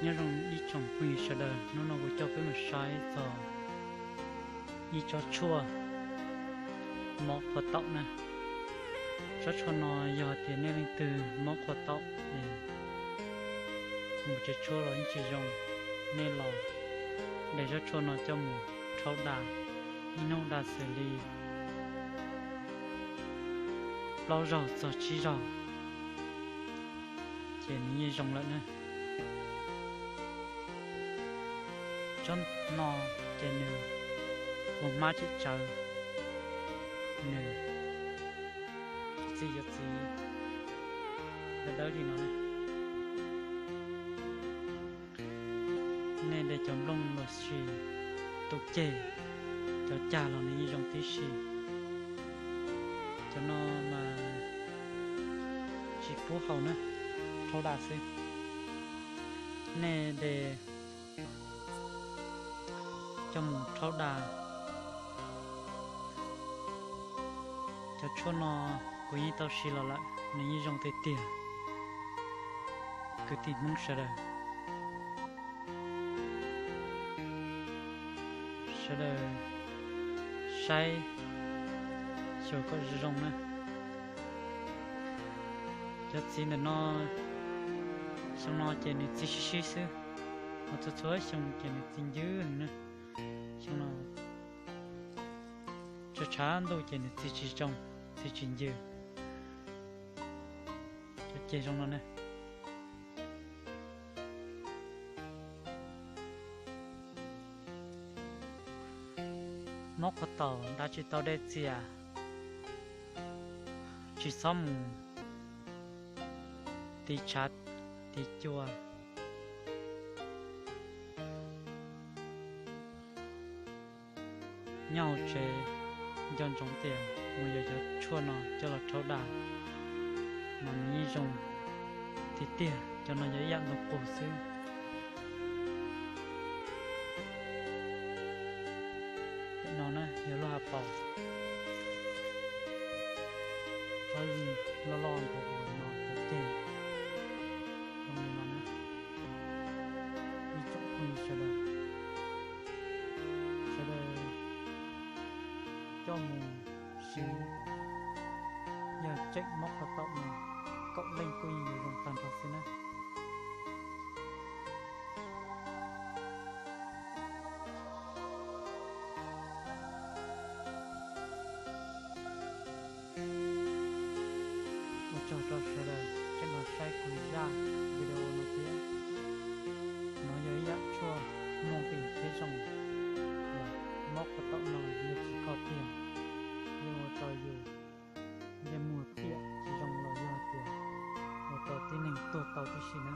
Nyob zoo ib tsoom phooj ywg sawv daws, hnub no kuv coj peb mus saib txog ib tsob tshuaj mob qhua taum na. Tsob tshuaj no yog tias nej leej twg mob qhua taum es mus tsev tshuaj los yeej tsis zoo, nej los de tsob tshuaj no coj mus rhaub das, ib hnub das xws li plaub zaug txog tsib zaug ces nws yeej zoo lawm na. Tsob no ces nws ua hmab tsim tsawv, nws txi yuav txiv dawb dawb li no na. Nej de cov nplooj los sis tus ceg, cov cag los nws yeej zoo tib si. Cov no mas tsis pub haus na, rhaub das xwb. Nej de coj mus rhaub das. Cov tshuaj no kuv yeej tau siv los lawm, nws yeej zoo tiag tiag. Kwv tij Hmoob sawv daws, sawv daws saib xyuas kom zoo zoo na. Cov txiv ntawm no, xyoo no ces nws txi sib sib xwb, ho txhua txhua xyoo ces nws txi ncw heev na. Xyoo no tshav tshav ntuj ces nws txi tsis zoo, txi tsis ncw. Cov ceg zoo no ne. Mob qhua taum nrad tsis tau de txias, tsis txhob mus tiv tshav tiv cua. Nyob hauv tsev nco ntsoov tias mus yuav cov tshuaj no coj los rhaub das, mas nws yeej zoo tiag tiag. Cov no yog ib yam ntoo qus xwb. Pem no na yog lub hauv paus, tsob yeej loj loj nkaus li no, cov ceg zoo li no na. Ib tsoom phooj ywg sawv daws, sawv daws coj mus siv, yog tseem mob qhua taum no, kaum leej kuj yeej yuav zoo tag nrho xwb na. Ua tsaug rau sawv daws tseem los saib kuv zaj video no thiab. No yog ib yam tshuaj muaj nqis thiab zoo, mob qhua taum no yog tsis kho tiag, yeej ua rau yus ntsej muag piam tsis zoo los yog tias ua rau tib neeg tuag tau tib si na.